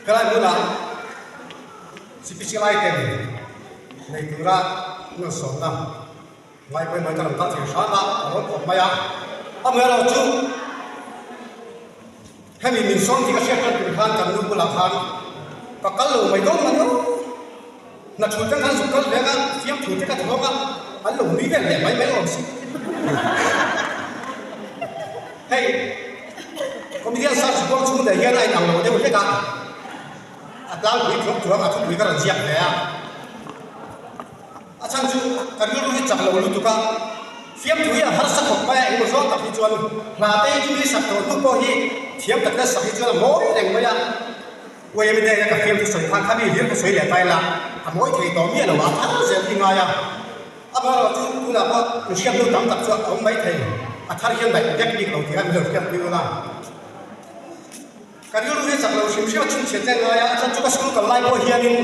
Helai hmunah special item nei tura hmun sawmna ngai pawimawh in ka rawn kal thei hram a, ka rawn khawp mai a. Amaherawhchu hemi min sawm tih ka hriat tan tur khan kan nu bulah khan ka kal lo mai dawn mai aw. Hna thu te khan zuk kal vek a, fiam thu te ka thawk a, an lo nui vel leh mai mai awm si. Hei, comedian search buang chhung leh hian a inang lo deuh hlek a, a tlangpui thuak thuak a thupui ka rawn ziak ve a. A chhan chu ka rilru hi chak lo lutuk a, fiam thu hi a harsa khawp mai a, engemaw zawng tak hi chuan hla te hi chu mi sak tawh hnu pawh hi thiam tak te sak hi chuan a mawi reng mai a. Uaimi nena ka fiam thusawi khan khami hlir ka sawi leh ta ila, a mawi thei tawh miah lo a, a thar zel hi ngai a. Amaherawh chu tunah pawh inhriat hnu tam tak chu a awm mai thei, a thar hian daih vek bik lo tih a min lo hriat pui ula. Ka rilru hi chak lo hrim hrim a chhunchhiat te ngai a, a chhan chu ka school kal lai pawh hianin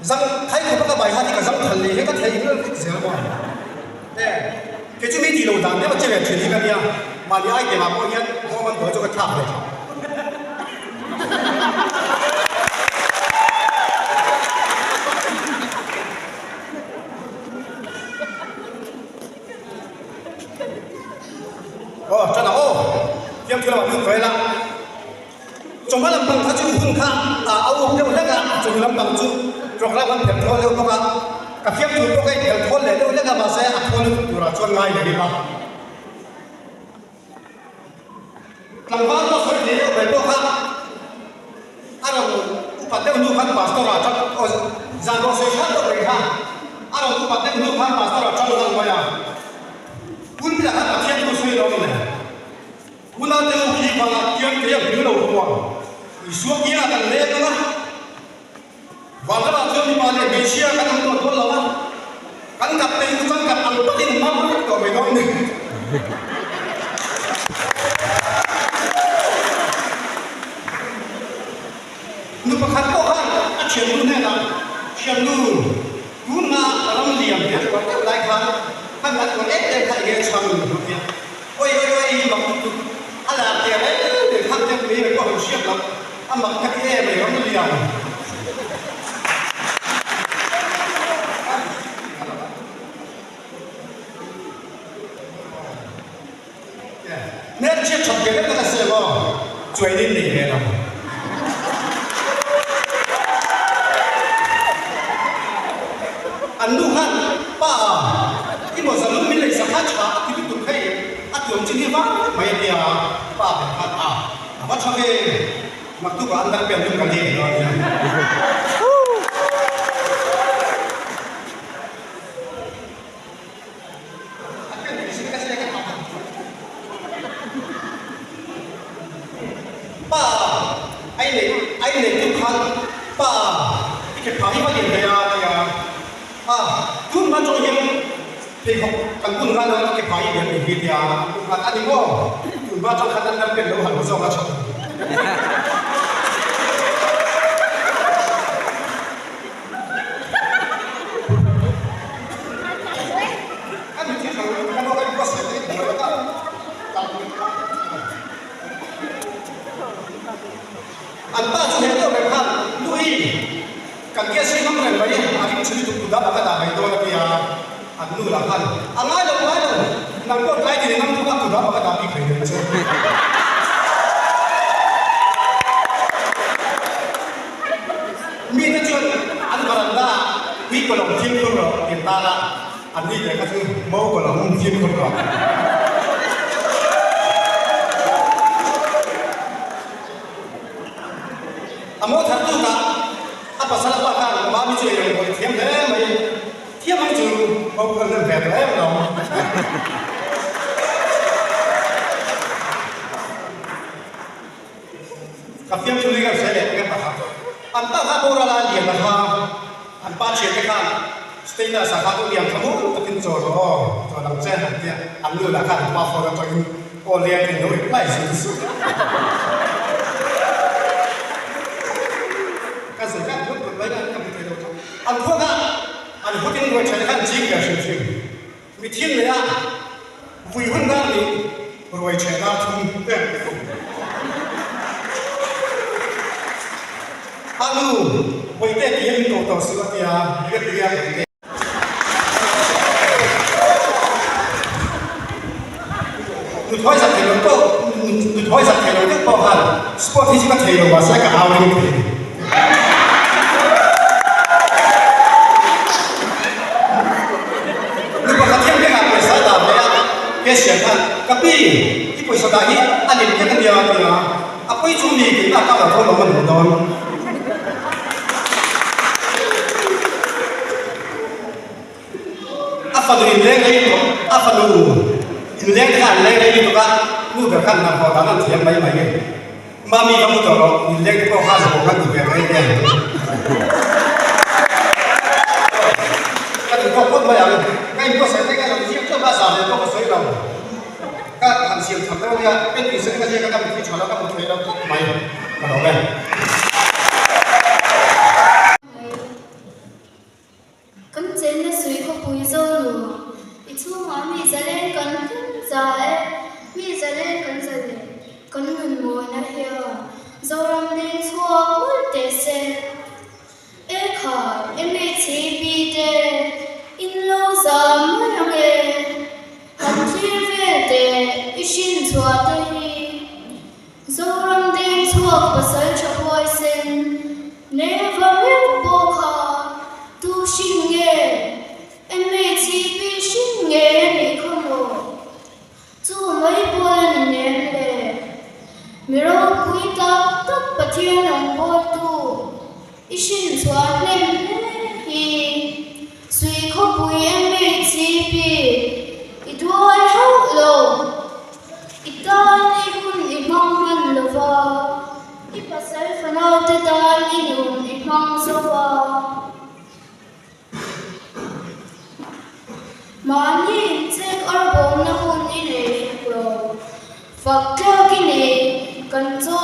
zang thai khawp a ka bai hat hi ka zang thal leh hian ka thei vel vek zel maw. E, kei chu mi tih lo dan deuh a che ve thin hi ka nia, mahni item ah pawh hian nghawng an buai chu ka thlak ve thlap. Aw, ṭan ah aw, fiamthu lamah lut tawh ila. Chawhma lampang kha chu hun kha a uk deuh hlek a, chawhnu lampang chu program an phelh thawl deuh bawk a, ka fiamthu pawh ka inphelh thawl leh deuh hlek a, mahse a thawl lutuk turah chuan ngai leh ila. Tlangval pawh sawi thei deuh mai pawh kha a rawn upat deuh hnu khan pastor ah ṭang aw zan pawh sawi hrat deuh reng kha a rawn upat deuh hnu khan pastor ah ṭang nghal mai a, pulpit ah khan Pathian thu sawi lo le. Huna te u khi vangah kian kei a hming lo huang Isua kia kan leng ang a, van lamah chuan mipa leh hmeichhia kan awm tawh dawn lo a, kan kap te hi chu kan kap ang takin hmang vek tawh mai dawn ni. Nu pakhat pawh khan a thiannu hnenah, Thiannu, tunna ram lian ve tawh deuh lai khan kan la tuar em em kha enge chhang in hmu tia. Oi oi oi mak lutuk, a lak der em em khan te pui mai pawh han hriat loh, a mak ka ti em ai ram lian. Hmel chhiat that ve deuh tak a si lo, chuainin nei ve lo. An nu khan, Pa, i maw zalum min lei sakha tha a ti lutuk hei, a tuam chin hi vang vek mai a tia. Pa ber khan, A, a va tha ve, naktukah an dang pian lum ka leng dawn nia. Pa, ai nei, ai nei tu khan pa i ke phah hi va lian ve a tia a, tun hma chawng hian pheikhawk kan bun ngai lo a ke phah hi lian ve hi tia an bun khan a ni maw, tun hma chawng khan an lam pen lo han zawk a chhawk. An pa chu he deuh reng khan, Nui, kan gas hi hmang reng mai, a ring chhun lutuk tu dam a ka dah mai dawn a ti a. An nu lah khan, A ngai lo, ngai lo, nang pawh tlai din i ngam thung a, tu dam a ka dah bik hlei reng che. Mite chuan an varanda ah ui kawlawm fimkhur rawh tih an tar a, an ni leh kha chu mo kawlawm fimkhur rawh. A mo thar tuk ah a pasal a pa khan mami chu ei reng hawi thiam hle mai, thiam ang chu mo khan hnem ve tawh em lo. Ka fiam chu legal hre leh ka pakhat. An pa kha boral a lian a kha, an pa thian te khan status ah khan u lian tha mur takin chaw rawh aw, chaw dang che an tia, an nu lah khan an pa phone atangin aw lian tiin lo reply zung zung. Ka sawi khan hut tut mai khan ka hmu thei lo tho. An khua kha an hutin ruai tha te khan ching ve hrim hrim. Mi thil leh a vui hun dar nih ruai chhe dar thum em. Anu, Bawihte ti hian min ko tawh suh a ti a, ka ti a. Nuthawi zak thei lo pawh, nuthawi zak thei lo deuh pawh khan sport hi chu ka thei lo mahse ka au ring thei. Nu pakhat hian bengah pawisa a dah ve a, cashier khan, Ka pi, i pawisa dah hi a lem vek a nia a ti a, a pawi chu mi keimah ka lo tho lo a ni dawn. A fanu inleng rei tawh, a fanu inleng te kha an leng rei lutuk a, nu ber khan hnathawh dan an thiam mai mai e. Mami ka mu tawh rawh, inleng te pawh kha zahawm an ti ve mai nia. Ka duh tawk phawt mai ang, ka inbuatsaih te ka lo ziak teuh a, zah ve pawh ka sawi lo. Ka han siam tham deuh ania, pen tih sen ka ziak a, ka mitthi tha lo, ka hmu thei lo khawp mai, ka lo e. Kan chenna sui khawpui zo nu, i chhungah mi zalen kan hlim za e, mi zalen kan zalen, kan nun mawina hian Zoram ding chhuak mawlh teh se. E khai, MHCP te in lo zam mai ang e, han thlir vel teh i hrin chhuah te hi. Zoram deng chhuak pasal tha huaisen Neva meuh pawh kha tu hrin nge? MHCP hrin nge a nih kha maw? Chu mai pawl a ni nem le. Mi ropui tak tak Pathian ang pawltu i hrin chhuah hnem hle hi. Sui khawpui MHCP i duai hauh lo. I tan i hun i hmang hman lo va, i pasal fanaute tan i nun i hmang zo va. Mahni inchek arbawmna hun i nei hek lo. Fak tlak i nei, kan chawi.